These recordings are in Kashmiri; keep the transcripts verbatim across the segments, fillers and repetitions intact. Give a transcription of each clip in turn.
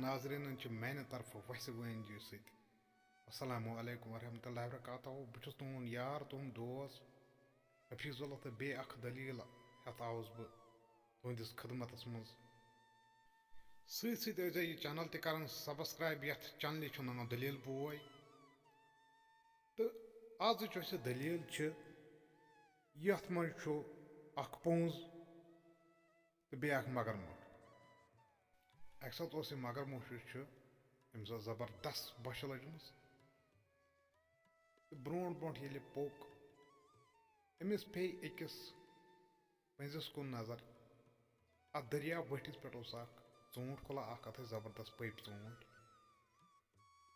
ناظریٖنَن چھِ میٛانہِ طرفہٕ وَسہِ وٲنجہِ سۭتۍ السلام علیکم ورحمتہ اللہ وبرکاتہ۔ بہٕ چھُس تُہُنٛد یار، تُہُنٛد دوس حفیظ اللہ، تہٕ بیٚیہِ اَکھ دٔلیٖل ہٮ۪تھ آوُس بہٕ تُہٕنٛدِس خدمتَس منٛز۔ سۭتۍ سۭتۍ ٲسۍزیو یہِ channel تہِ کَران subscribe، یَتھ channelہِ چھُ ناو دٔلیٖل بوے۔ تہٕ آزٕچ یۄس یہِ دٔلیٖل چھِ، یَتھ منٛز چھُ اَکھ پونٛز تہٕ بیٚیہِ اَکھ مگر موٚٹ۔ اَکہِ ساتہٕ اوس یہِ مگر موٚٹ یُس چھُ، أمِس ٲس زبردست بۄچھِ لٔجمٕژ۔ تہٕ برونٛٹھ برونٛٹھ ییٚلہِ پوٚک، أمِس پیٚیہِ أکِس پٔنٛزِس کُن نظر۔ اَتھ دٔریاو بٔٹھِس پٮ۪ٹھ اوس اَکھ ژوٗنٛٹھ کُلا اَکھ، اَتھ ٲسۍ زبردست پٔپۍ ژوٗنٛٹھۍ۔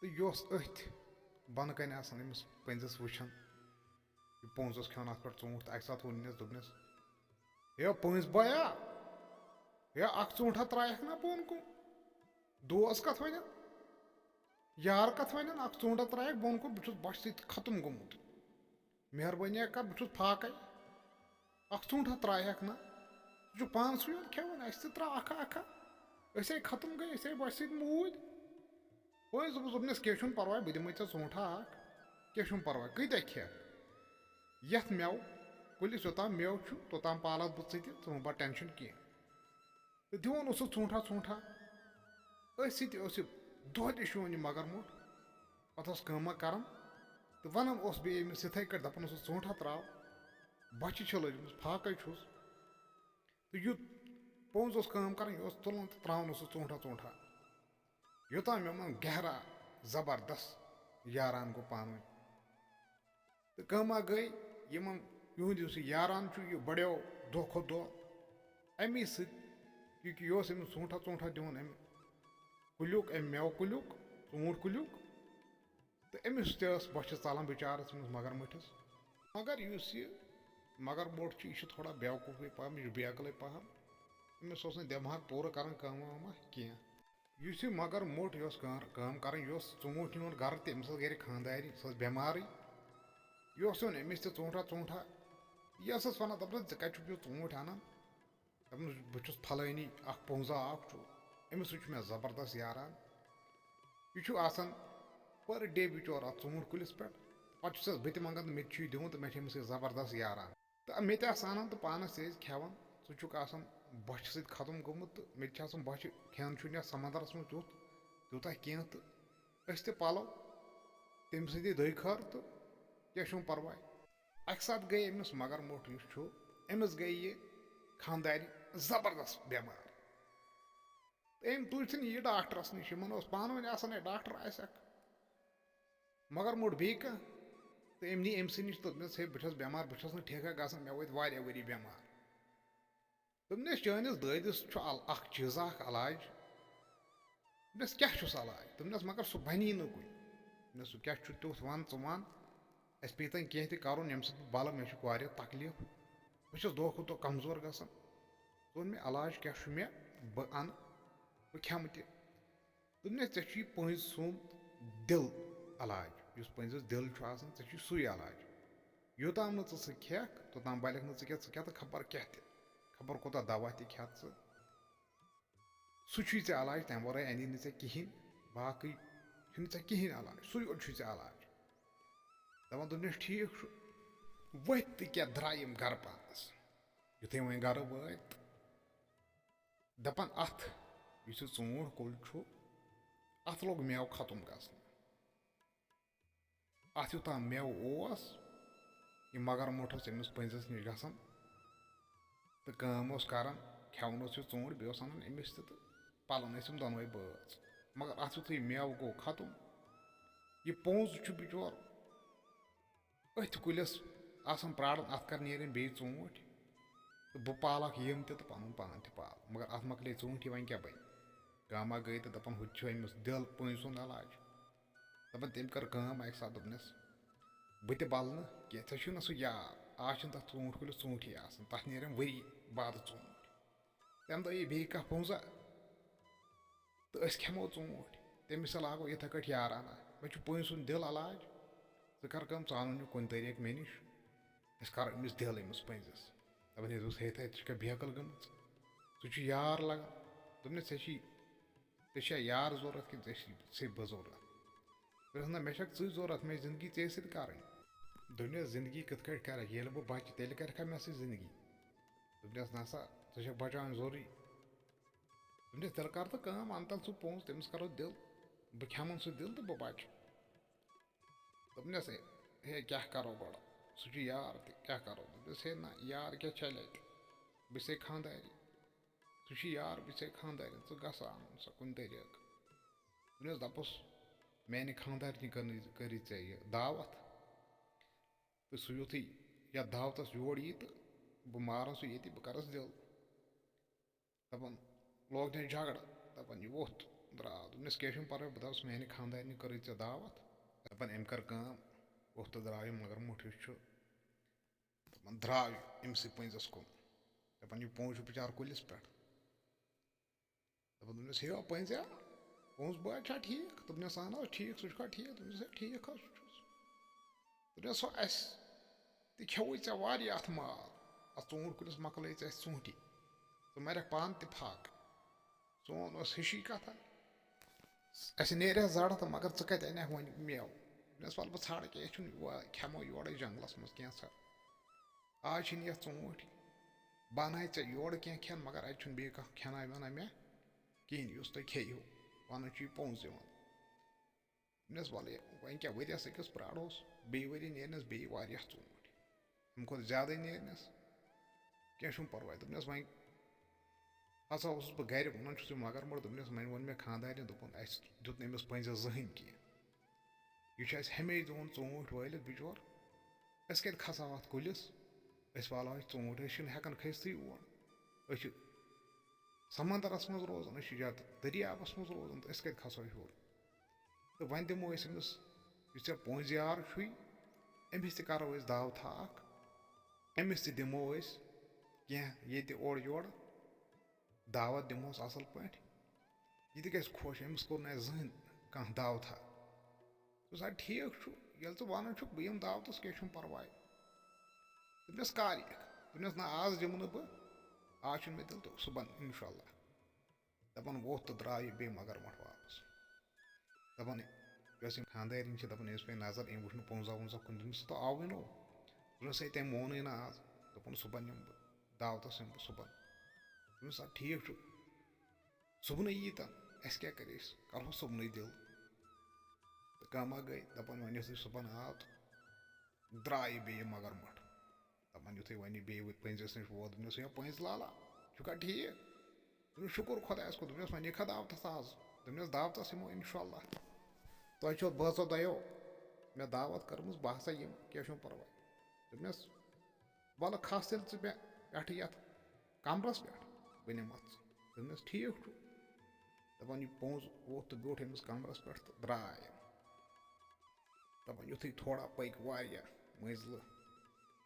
تہٕ یہِ اوس أتھۍ بۄنہٕ کَنہِ آسان أمِس پٔنٛزِس وٕچھان۔ یہِ پونٛز اوس کھٮ۪وان اَتھ پٮ۪ٹھ ژوٗنٛٹھ، تہٕ اَکہِ ساتہٕ ووٚن أمِس، دوٚپنَس، "ہے پٔنٛزۍ بایہ، ہے اَکھ ژوٗنٛٹھا ترٛایَکھ نا بۄن کُن؟ دوس کَتھ وَنَن؟ یار کَتھ وَنَن؟ اَکھ ژوٗنٛٹھا ترٛایَکھ بۄن کُن، بہٕ چھُس بۄچھِ سۭتۍ ختم گوٚمُت۔ مہربٲنی کَر، بہٕ چھُس فاقَے۔ اَکھ ژوٗنٛٹھا ترٛایَکھ نا؟ ژٕ چھُکھ پانسٕے یوت کھٮ۪وان، اَسہِ تہِ ترٛاو اَکھا اَکھا۔ أسۍ ہے ختم گٔے، أسۍ ہے بۄچھِ سۭتۍ موٗدۍ۔" وۄنۍ دوٚپُس، دوٚپنَس، "کینٛہہ چھُنہٕ پَرواے، بہٕ دِمَے ژےٚ ژوٗنٛٹھا اَکھ، کینٛہہ چھُنہٕ پَرواے، کۭتیٛاہ کھٮ۪کھ؟ یَتھ مٮ۪وٕ کُلِس یوٚتام مٮ۪وٕ چھُ، توٚتام پالَتھ بہٕ ژٕ تہِ، ژٕ مہٕ بَر tension کینٛہہ۔" تہٕ دِوان اوسُس ژوٗنٛٹھا ژوٗنٛٹھا۔ أتھۍ سۭتۍ اوس یہِ دۄہلہِ شوٗن یہِ مگر موٚٹ۔ پَتہٕ اوس کٲمہ کَران تہٕ وَنان اوس بیٚیہِ أمِس یِتھَے کٲٹھۍ، دَپان اوسُس، "ژوٗنٛٹھا ترٛاو، بۄچھِ چھِ لٔجمٕژ، فاقَے چھُس۔" تہٕ یُتھ پونٛز اوس کٲم کَران، یہِ اوس تُلان تہٕ ترٛاوان اوسُس ژوٗنٛٹھا ژوٗنٛٹھا۔ یوٚتام یِمَن گہرا زبردست یاران گوٚو پانہٕ ؤنۍ۔ تہٕ کٲمہ گٔے، یِمَن، یِہُنٛد یُس یہِ یاران چھُ، یہِ بڑیو دۄہ کھۄتہٕ دۄہ اَمی سۭتۍ، کیونکہ یہِ اوس أمِس ژوٗنٛٹھا ژوٗنٛٹھا دِوان، اَمہِ کُلیُک، اَمہِ مٮ۪وٕ کُلیُک، ژوٗنٛٹھۍ کُلیُک۔ تہٕ أمِس تہِ ٲس بۄچھِ ژَلان بِچارَس، أمِس مگر مٔٹھِس۔ مگر یُس یہِ مگر موٚٹ چھُ، یہِ چھُ تھوڑا بیوقوٗفٕے پَہَم، یہِ چھُ بیقلٕے پَہَم۔ أمِس اوس نہٕ دٮ۪ماغ پوٗرٕ کَران کٲم وٲم کینٛہہ۔ یُس یہِ مگر موٚٹ یہِ اوس کار-، کٲم کَران، یہِ اوس ژوٗنٛٹھۍ نِوان گَرٕ تہِ، أمِس ٲس گَرِ خانٛدارِنۍ، سۄ ٲس بٮ۪مارٕے۔ یہِ اوس یِوان أمِس تہِ ژوٗنٛٹھا ژوٗنٛٹھا۔ یہِ ٲسَس وَنان، دَپان، "ژٕ کَتہِ چھُکھ یہِ ژوٗنٛٹھۍ اَنان؟" دَپان، "بہٕ چھُس پھلٲنی اَکھ پونٛزا اَکھ چھُ، أمِس سۭتۍ چھُ مےٚ زبردست یاران۔ یہِ چھُ آسان per day بِچور اَتھ ژوٗنٛٹھۍ کُلِس پٮ۪ٹھ۔ پَتہٕ چھُسَس بہٕ تہِ منٛگان تہٕ مےٚ تہِ چھُ یہِ دِوان تہٕ مےٚ چھِ أمِس سۭتۍ زبردست یاران۔" تہٕ مےٚ تہِ آسہٕ اَنان تہٕ پانَس تہِ ٲسۍ کھٮ۪وان۔ ژٕ چھُکھ آسان بۄچھِ سۭتۍ ختم گوٚمُت تہٕ مےٚ تہِ چھِ آسان بۄچھِ، کھٮ۪ن چھُنہٕ یَتھ سمندرَس منٛز تیُتھ، تیوٗتاہ کینٛہہ تہٕ أسۍ تہِ پَلو تٔمۍ سٕنٛدی دٔے خٲر تہٕ کینٛہہ چھُنہٕ پَرواے۔ اَکہِ ساتہٕ گٔے أمِس مگر موٚٹ یُس چھُ، أمِس گٔے یہِ خانٛدارِ زبردست بٮ۪مار۔ تہٕ أمۍ تُج ژھٕنۍ یہِ ڈاکٹرَس نِش، یِمَن اوس پانہٕ ؤنۍ آسان، "ہے ڈاکٹر آسہِ اَکھ مگر موٚٹ بیٚیہِ کانٛہہ؟" تہٕ أمۍ نی أمۍ سٕے نِش، دوٚپنَس، "ہے بہٕ چھُس بٮ۪مار، بہٕ چھُس نہٕ ٹھیٖک گژھان، مےٚ وٲتۍ واریاہ ؤری بٮ۪مار۔" دوٚپنَس، "چٲنِس دٲدِس چھُ ال-، اَکھ چیٖزا اَکھ علاج۔" دوٚپنَس، "کیٛاہ چھُس علاج؟" دوٚپنَس، "مگر سُہ بَنی نہٕ کُنہِ۔" دوٚپنَس، "سُہ کیٛاہ چھُ تیُتھ وَن ژٕ وَن، اَسہِ پیٚیہِ تَن کینٛہہ تہِ کَرُن، ییٚمہِ سۭتۍ بہٕ بَلہٕ، مےٚ چھُ واریاہ تکلیٖف، بہٕ چھُس دۄہ کھۄتہٕ دۄہ کمزور گژھان۔" دوٚپُن، "مےٚ علاج کیٛاہ چھُ مےٚ، بہٕ اَنہٕ، بہٕ کھٮ۪مہٕ تہِ۔" دوٚپنَس، "ژےٚ چھُے پٔنٛزۍ سُنٛد دِل علاج، یُس پٔنٛزِس دِل چھُ آسان، ژےٚ چھُے سُے علاج۔ یوٚتام نہٕ ژٕ سُہ کھٮ۪کھ، توٚتام بَلَکھ نہٕ ژٕ کینٛہہ، ژٕ کھٮ۪تھ خبر کیٛاہ تہِ، خبر کوٗتاہ دوا تہِ کھٮ۪تھ ژٕ۔ سُہ چھُے ژےٚ علاج، تَمہِ وَرٲے اَنی نہٕ ژےٚ کِہیٖنۍ، باقٕے چھُنہٕ ژےٚ کِہیٖنۍ علاج، سُے یوت چھُے ژےٚ علاج۔" دَپان، دوٚپنَس، "ٹھیٖک چھُ۔" ؤتھۍ تہٕ کیٛاہ درٛاے یِم گَرٕ پانَس۔ یُتھُے وۄنۍ گَرٕ وٲتۍ، دَپان، اَتھ یُس یہِ ژوٗنٛٹھ کُل چھُ، اَتھ لوٚگ مٮ۪وٕ ختم گژھنہِ۔ اَتھ یوٗتاہ مٮ۪وٕ اوس، یہِ مگر موٚٹ اوس أمِس پٔنٛزِس نِش گژھان تہٕ کٲم اوس کَران، کھٮ۪وان اوس یہِ ژوٗنٛٹھ، بیٚیہِ اوس اَنان أمِس تہِ تہٕ پَلان ٲسۍ یِم دۄنوَے بٲژ۔ مگر اَتھ یُتھُے مٮ۪وٕ گوٚو ختم، یہِ پونٛز چھُ بِچور أتھۍ کُلِس آسان پرٛاران، اَتھ کَر نیرن بیٚیہِ ژوٗنٛٹھۍ تہٕ بہٕ پالَکھ یِم تہِ تہٕ پَنُن پان تہِ پالہٕ۔ مگر اَتھ مۄکلے ژوٗنٛٹھۍ، وۄنۍ کیٛاہ بَنہِ؟ گامہ گٔے تہٕ دَپان، "ہُتہِ چھُ أمِس دِل پٲنٛژِ سُنٛد علاج۔" دَپان، تٔمۍ کٔر کٲم اَکہِ ساتہٕ، دوٚپنَس، "بہٕ تہِ بَلہٕ نہٕ کینٛہہ، ژےٚ چھُے نہ سُہ یاد، آز چھُنہٕ تَتھ ژوٗنٛٹھۍ کُلِس ژوٗنٛٹھی آسان، تَتھ نیرن ؤری بعد ژوٗنٛٹھۍ۔" تَمہِ دۄہ یی بیٚیہِ کانٛہہ پونٛزا تہٕ أسۍ کھٮ۪مو ژوٗنٛٹھۍ۔ تٔمِس تہِ لاگو یِتھَے کٲٹھۍ یارانہ۔ مےٚ چھُ پٔنٛزۍ سُنٛد دِل علاج۔ ژٕ کَر کٲم، ژٕ اَنُن یہِ کُنہِ طریٖقہٕ مےٚ نِش۔ أسۍ کَرو أمِس دِل، أمِس پٔنٛزِس۔ دَپان، "ہے دوٚپُس، ہے تہٕ ژٕ چھُکھا بیکٕل گٔمٕژ؟ ژٕ چھُ یار لَگان۔" دوٚپنَس، "ژےٚ چھی ژےٚ چھا یار ضوٚرَتھ کِنہٕ ژےٚ چھِ صرف بہٕ ضوٚرَتھ؟ دوٚپنَس، نہ، مےٚ چھَکھ ژٕے ضوٚرَتھ، مےٚ چھِ زِندگی ژےٚ سۭتۍ کَرٕنۍ۔ دوٚپنَس، زِندگی کِتھ کٲٹھۍ کَرَکھ؟ ییٚلہِ بہٕ بَچہٕ، تیٚلہِ کَرِکھا مےٚ سۭتۍ زِندگی؟ دوٚپنَس، نہ سا، ژٕ چھَکھ بَچاوٕنۍ ضروٗری۔ دوٚپنَس، تیٚلہِ کَر تہٕ کٲم، اَن تَن سُہ پونٛسہٕ، تٔمِس کَرو دِل، بہٕ کھٮ۪مَن سُہ دِل تہٕ بہٕ بَچہٕ۔ دوٚپنَس، ہے، ہے، کیٛاہ کَرو گۄڈٕ؟ سُہ چھُ یار تہِ، کیٛاہ کَرو؟ دوٚپنَس، ہے نہ، یار کیٛاہ چَلہِ اَتہِ؟ بہٕ چھسے خانٛدارِ۔ سُہ چھُ یار، بہٕ چھسے خانٛدارِ، ژٕ گژھ اَنُن سۄ کُنہِ طریٖقہٕ۔ دوٚپنَس، دَپُس، میٛانہِ خانٛدارنہِ کٔرنٕے، کٔرٕے ژےٚ یہِ دعوت۔ تہٕ سُہ یُتھُے یَتھ دعوتَس یور یی تہٕ بہٕ مارَن سُہ ییٚتی، بہٕ کَرَس دِل۔ دَپان، لوگ نہٕ جھگڑٕ، دَپان، یہِ ووٚتھ، درٛاو۔ دوٚپنَس، کینٛہہ چھُنہٕ پَرواے، بہٕ دَپَس، میٛانہِ خانٛدارنہِ کٔرٕے ژےٚ دعوت۔ دَپان، أمۍ کٔر کٲم، ووٚتھ تہٕ درٛاو یہِ مگر موٚٹھ یُس چھُ۔ دَپان، درٛاو یہِ أمۍ سٕے پٔنٛزِس کُن۔ دَپان، یہِ پوٚنٛز چھُ بِچارٕ کُلِس پٮ۪ٹھ۔ دَپان، دوٚپنَس، ہے پٔنٛزیا، پوٚنٛز بٲے چھا ٹھیٖک؟ دوٚپنَس، اَہَن حظ ٹھیٖک، سُہ چھُکھا ٹھیٖک؟ دوٚپنَس، ہے ٹھیٖک حظ چھُس۔ دوٚپنَس، ہو اَسہِ تہِ کھیوٚوُے ژےٚ واریاہ اَتھ مال، اَتھ ژوٗنٛٹھۍ کُلِس مۄکلٲے ژےٚ اَسہِ ژوٗنٛٹھی۔ ژٕ مَرٮ۪کھ پانہٕ تہِ فاقہٕ۔ سون اوس ہِشی کَتھا۔ اَسہِ نیرِ ہا زَرٕ تہٕ مگر ژٕ کَتہِ اَنَکھ وۄنۍ مٮ۪وٕ؟ دوٚپنَس، وَلہٕ بہٕ ژھانٛڈٕ کینٛہہ، چھُنہٕ یور، کھٮ۪مو یورَے جنٛگلَس منٛز کینٛژھا۔ آز چھِنہٕ یَتھ ژوٗنٛٹھۍ۔ بہٕ اَنہٕ ہا ژےٚ یورٕ کینٛہہ کھٮ۪ن، مگر اَتہِ چھُنہٕ بیٚیہِ کانٛہہ کھٮ۪نا وٮ۪نا مےٚ کِہیٖنۍ، یُس تُہۍ کھیٚیِو۔ وَنان چھُ یہِ پوٚنٛز یِوان۔ دوٚپنَس، وَلہٕ، وۄنۍ کیٛاہ، ؤریَس أکِس پرٛارہوس، بیٚیہِ ؤری نیرنَس بیٚیہِ واریاہ ژوٗنٛٹھۍ۔ اَمہِ کھۄتہٕ زیادَے نیرنَس، کینٛہہ چھُنہٕ پَرواے۔ دوٚپنَس، وۄنۍ ہسا اوسُس بہٕ گَرِ، وَنان چھُس یہِ مگر مۄٹھ۔ دوٚپنَس، وۄنۍ ووٚن مےٚ خانٛدارنہِ، دوٚپُن، اَسہِ دیُت نہٕ أمِس پٔنٛزِس زٕہٕنۍ کینٛہہ۔ یہِ چھُ اَسہِ ہمیشہِ دِوان ژوٗنٛٹھۍ وٲلِتھ بِچور۔ أسۍ کَتہِ کھسہو اَتھ کُلِس؟ أسۍ والہو اَتھ ژوٗنٛٹھۍ، أسۍ چھِنہٕ ہٮ۪کان کھٔسۍتھٕے اور۔ أسۍ چھِ سمندرس منٛز روزان، أسۍ چھِ یتھ دٔریاوس منٛز روزان، تہٕ أسۍ کتہِ کھسو ہیوٚر؟ تہٕ وۄنۍ دِمو أسۍ أمِس، یُس ژےٚ پونٛزِ یار چھُے، أمِس تہِ کرو أسۍ دعوتھا اکھ، أمِس تہِ دِمو أسۍ کینٛہہ ییٚتہِ اورٕ یورٕ، دعوت دِمہوس اصل پٲٹھۍ، یہِ تہِ گژھِ خۄش، أمِس کوٚر نہٕ اسہِ زٕہٕنۍ کانٛہہ دعوتھا۔ دوٚپُس، اَدٕ ٹھیٖک چھُ، ییٚلہِ ژٕ وَنان چھُکھ، بہٕ یِمہٕ دعوتَس، کینٛہہ چھُنہٕ پَرواے۔ دوٚپنَس، کر یِکھ؟ دوٚپنَس، نہ، آز دِمہٕ نہٕ بہٕ، آز چھُنہٕ مےٚ دِل تہٕ صُبحن اِنشاء اللہ۔ دَپان ووٚتھ تہٕ درٛاو یہِ بیٚیہِ مگر مۄٹھ واپَس۔ دَپان، یۄس یِم خانٛدارِنۍ چھِ، دَپان، أمِس پیٚیہِ نظر، أمۍ وٕچھ نہٕ پونٛزا وونٛزا کُنہِ، دوٚپمَس، ژٕ تہٕ آوٕے نہٕ۔ دوٚپنَس، ہے، تٔمۍ مونُے نہٕ آز۔ دوٚپُن، صُبحن یِمہٕ بہٕ، دعوتَس یِمہٕ بہٕ صُبحن۔ دوٚپمَس، اَدٕ ٹھیٖک چھُ۔ صُبحنٕے یی تَن، اَسہِ کیٛاہ کَرِ، أسۍ کَرہوس صُبحنٕے دِل۔ تہٕ کٲمہ گٔے، دَپان وۄنۍ یُتھُے صُبحن آو تہٕ درٛاو یہِ بیٚیہِ مگر مۄٹھ۔ دَپان یُتھُے وۄنۍ یہِ بیٚیہِ وۄنۍ پٔنٛزِس نِش ووت، دوٚپنَس، ہے پٔنٛزۍ لالا، چھُکھا ٹھیٖک؟ دوٚپنَس، شُکُر خۄدایَس کُن۔ دوٚپنَس، وۄنۍ یِکھا دعوتَس آز؟ دوٚپنَس، دعوتَس یِمو اِنشاء اللہ۔ تۄہہِ چھو بٲژو دۄیو مےٚ دعوت کٔرمٕژ، بہٕ ہسا یِمہٕ، کینٛہہ چھُنہٕ پَرواے۔ دوٚپنَس، وَلہٕ کھس تیٚلہِ ژٕ مےٚ پٮ۪ٹھٕ یَتھ کَمرَس پٮ۪ٹھ، بہٕ نِمَتھ ژٕ۔ دوٚپنَس، ٹھیٖک چھُ۔ دَپان، یہِ پونٛز ووٚتھ تہٕ بیوٗٹھ أمِس کَمرَس پٮ۪ٹھ تہٕ درٛاے۔ دَپان، یُتھُے تھوڑا پٔکۍ واریاہ مٔنٛزلہٕ،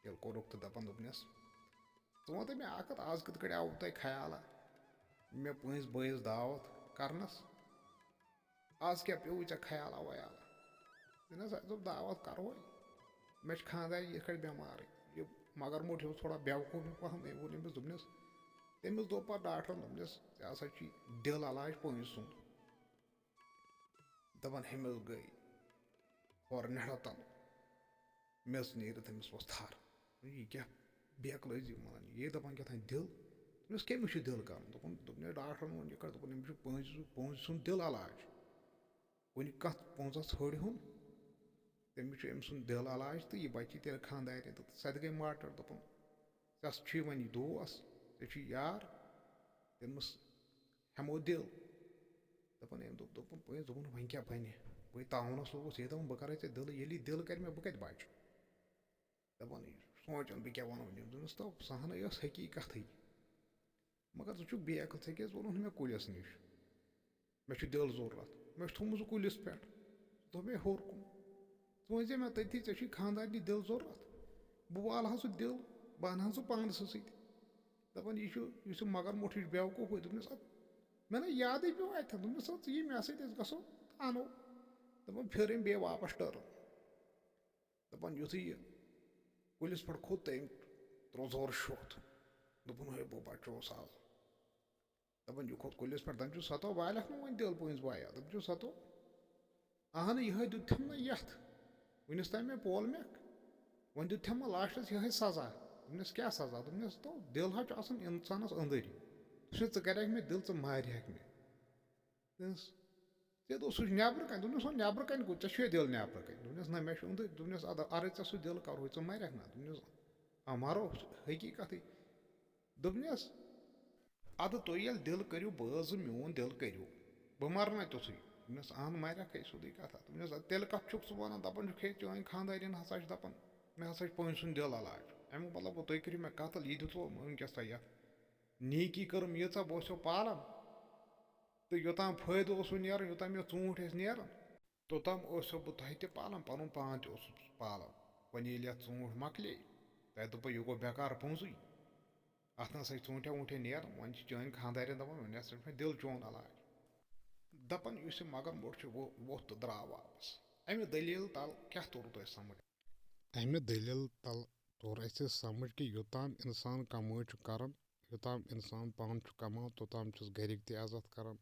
ییٚلہِ کوٚرُکھ تہٕ دَپان دوٚپنَس، ژٕ وَن تہٕ مےٚ اَکھ کَتھ، آز کِتھ کٲٹھۍ آوُ تۄہہِ خیالا مےٚ پٲنٛسہِ بٲیِس دعوت کَرنَس؟ آز کیٛاہ پیوٚوُے ژےٚ خیالا ویالا؟ مےٚ نہ حظ دوٚپ، دعوت کَرہوے، مےٚ چھِ خانٛدارِنۍ یِتھ کٲٹھۍ بٮ۪مارٕے۔ یہِ مگر موٚٹ ہیوٗ تھوڑا بیوقوٗفی پَہَم، أمۍ ووٚن أمِس، دوٚپنَس، تٔمِس دوٚپ پَتہٕ ڈاکٹرَن، دوٚپنَس، ژےٚ ہسا چھُے دِل علاج پٲنٛسہِ سُنٛد۔ دَپان ہُمِس گٔے ہورٕ نٮ۪ٹھو تَل، میٚژ نیٖرِتھ أمِس ؤژھ تھَر۔ یہِ کیٛاہ بیکلٲزی وَنان؟ یے دَپان کیٛاہ تام دِل۔ دوٚپمَس، کٔمِس چھُ دِل کَرُن؟ دوٚپُن، دوٚپُن، ہے، ڈاکٹرَن ووٚن یِتھ کٲٹھۍ، دوٚپُن، أمِس چھُ پٲنٛسہِ، پٲنٛسہِ سُنٛد دِل علاج۔ کُنہِ کَتھ پٲنٛسَس ژھٲنٛڈِ ہُن، تٔمِس چھُ أمۍ سُنٛد دِل علاج تہٕ یہِ بَچہِ تیٚلہِ خانٛدارِ۔ تہٕ سۄ تہِ گٔے ماٹر، دوٚپُن، ژےٚ چھُے وۄنۍ یہِ دوس، ژےٚ چھُے یار، تٔمِس ہٮ۪مو دِل۔ دَپان أمۍ دوٚپ، دوٚپُن، پٔنٛزۍ، دوٚپُن، وۄنۍ کیٛاہ بَنہِ؟ بہٕ تاوَنَس لوٚگُس یہِ، دَپان، بہٕ کَرَے ژےٚ دِلہٕ، ییٚلہِ یہِ دِل کَرِ مےٚ، بہٕ کَتہِ بَچہٕ؟ دَپان، یہِ سونٛچان، بہٕ کیٛاہ وَنہٕ وۄنۍ أمِس؟ دوٚپمَس، تَو سَہَنٕے ٲس حقیٖقتٕے۔ مگر ژٕ چھُکھ بیکٕل، ژےٚ کیٛازِ ووٚنُتھ نہٕ مےٚ کُلِس نِش؟ مےٚ چھُ دِل ضوٚرَتھ، مےٚ چھُ تھوٚمُت سُہ کُلِس پٮ۪ٹھ، سُہ تھوٚو مےٚ ہیوٚر کُن۔ ژٕ ؤنۍ زِ مےٚ تٔتھی، ژےٚ چھُے خانٛدارنہِ دِل ضوٚرَتھ؟ بہٕ والہٕ ہا سُہ دِل، بہٕ اَنہٕ ہا سُہ پانَس سۭتۍ۔ دَپان، یہِ چھُ، یُس یہِ مگر موٚٹھ، یہِ چھُ بیوقوٗفٕے۔ دوٚپنَس، اَدٕ مےٚ نہ یادٕے پیوٚو اَتٮ۪تھ۔ دوٚپنَس، اَدٕ ژٕ یہِ مےٚ سۭتۍ، أسۍ گژھو تہٕ اَنو۔ دَپان، پھِر أمۍ بیٚیہِ واپَس ٹٔرٕن۔ دَپان، یُتھُے یہِ کُلِس پٮ۪ٹھ کھوٚت تہٕ أمۍ ترٛوو زورٕ شوٚتھ۔ دوٚپُن، ہے، بہٕ بَچوس آز۔ دَپان چھُ کھوٚت کُلِس پٮ۪ٹھ، دَپان چھُ، "سَتو والٮ۪کھ نہٕ وۄنۍ دِل پٲنٛژِ بایہِ؟" دَپان چھُ، "سَتو؟ اَہَنہٕ، یِہوٚے دیُتتھَم نہ یَتھ۔ وٕنِس تام مےٚ پول مٮ۪کھ، وۄنۍ دیُتتھَم مےٚ لاسٹَس یِہوٚے سزا۔" دوٚپنَس، "کیٛاہ سزا؟" دوٚپنَس، "تو دِل حظ چھُ آسان اِنسانَس أنٛدٕرۍ۔ ژٕ چھُکھ، ژٕ کَرٮ۪کھ مےٚ دِل، ژٕ مارِہَکھ مےٚ۔" دوٚپنَس، "ژےٚ دوٚپُتھ سُہ چھُ نٮ۪برٕ کَنہِ۔" دوٚپنَس، "ہُہ نٮ۪برٕ کَنہِ کوٚت؟ ژےٚ چھُے دِل نٮ۪برٕ کَنہِ؟" دوٚپنَس، "نہ، مےٚ چھُ أنٛدٕرۍ۔" دوٚپنَس، "اَدٕ اَرَے ژےٚ سُہ دِل کَرُہُے، ژٕ مَرَکھ نا؟" دوٚپنَس، "آ، مَرو، حقیٖقتٕے۔" دوٚپنَس، اَدٕ تُہۍ ییٚلہِ دِل کٔرِو، بٲژ زٕ میون دِل کٔرِو، بہٕ مَرٕ نا تیُتھُے۔ دوٚپنَس، اَہَن مَرٮ۪کھ ہے، سیوٚدُے کَتھا۔ دوٚپنَس، اَدٕ تیٚلہِ کَتھ چھُکھ ژٕ وَنان؟ دَپان چھُکھ ہے، چٲنۍ خانٛدارِنۍ ہسا چھِ دَپان، مےٚ ہسا چھُ پٔنٛزۍ سُنٛد دِل علاج۔ اَمیُک مطلب گوٚو، تُہۍ کٔرِو مےٚ قتل، یہِ دیُتوٕ وٕنکٮ۪س تۄہہِ یَتھ۔ نیکی کٔرٕم ییٖژاہ، بہٕ اوسو پالان۔ تہٕ یوٚتام فٲیدٕ اوسوٕ نیران، یوٚتام مےٚ ژوٗنٛٹھۍ ٲسۍ نیران، توٚتام اوسو بہٕ تۄہہِ تہِ پالان، پَنُن پان تہِ اوسُس پالان۔ وۄنۍ ییٚلہِ یَتھ ژوٗنٛٹھۍ مۄکلے، تۄہہِ دوٚپوٕ، یہِ گوٚو بیکار پونٛسٕے، اَتھ نہ سا چھِ ژوٗنٛٹھٮ۪ن ووٗنٛٹھٮ۪ن نیران۔ وۄنۍ چھِ چٲنۍ خانٛدارٮ۪ن دَپان، وۄنۍ ہسا چھُ مےٚ دِل چون علاج۔ دَپان، یُس یہِ مگر موٚٹ چھُ، وو-، ووٚتھ تہٕ درٛاو واپَس۔ اَمہِ دٔلیٖل تَل کیٛاہ توٚر تۄہہِ سَمٕجھ؟ اَمہِ دٔلیٖل تَل توٚر اَسہِ سَمٕجھ کہِ یوٚتام اِنسان کَمٲے چھُ کَران، یوٚتام اِنسان پانہٕ چھُ کَماوان، توٚتام چھِس گَرِکۍ تہِ عزت کَران،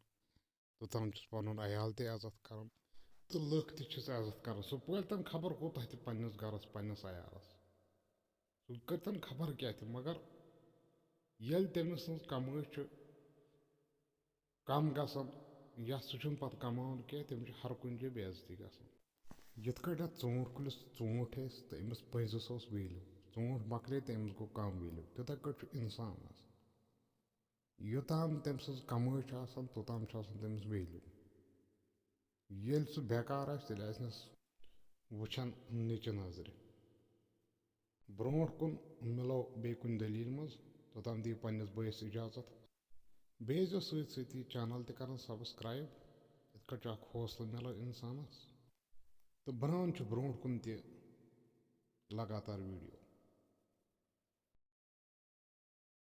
توٚتام چھُس پَنُن عیال تہِ عزت کَران، تہٕ لُکھ تہِ چھِس عزت کَران۔ سُہ پٲلۍتَن خبر کوٗتاہ تہِ پنٛنِس گَرَس، پنٛنِس عیالَس۔ سُہ کٔرۍتَن خبر کیٛاہ تہِ، مگر ییٚلہِ تٔمۍ سٕنٛز کَمٲے چھِ کَم گژھان یا سُہ چھُنہٕ پَتہٕ کَماوان کینٛہہ، تٔمِس چھِ ہر کُنہِ جایہِ بے عزتی گژھان۔ یِتھ کٲٹھۍ اَتھ ژوٗنٛٹھۍ کُلِس ژوٗنٛٹھۍ ٲسۍ تہٕ أمِس پٔنٛزِس اوس value، ژوٗنٛٹھۍ مۄکلے تہٕ أمِس گوٚو کَم value، تِتھَے کٲٹھۍ چھُ اِنسانَس۔ یوٚتام تٔمۍ سٕنٛز کَمٲے چھِ آسان، توٚتام چھُ آسان تٔمِس value۔ ییٚلہِ سُہ بیکار آسہِ، تیٚلہِ آسہِ نہٕ سُہ وٕچھان نِچہِ نظرِ۔ برونٛٹھ کُن مِلو بیٚیہِ کُنہِ دٔلیٖلہِ منٛز، توٚتام دِیِو پنٛنِس بٲیِس اِجازت۔ بیٚیہِ ٲسۍزیو سۭتۍ سۭتی channel تہِ کَران subscribe، یِتھ کٲٹھۍ چھُ اَکھ حوصلہٕ مِلان اِنسانَس۔ تہٕ بَناوان چھِ برونٛٹھ کُن تہِ لگاتار video۔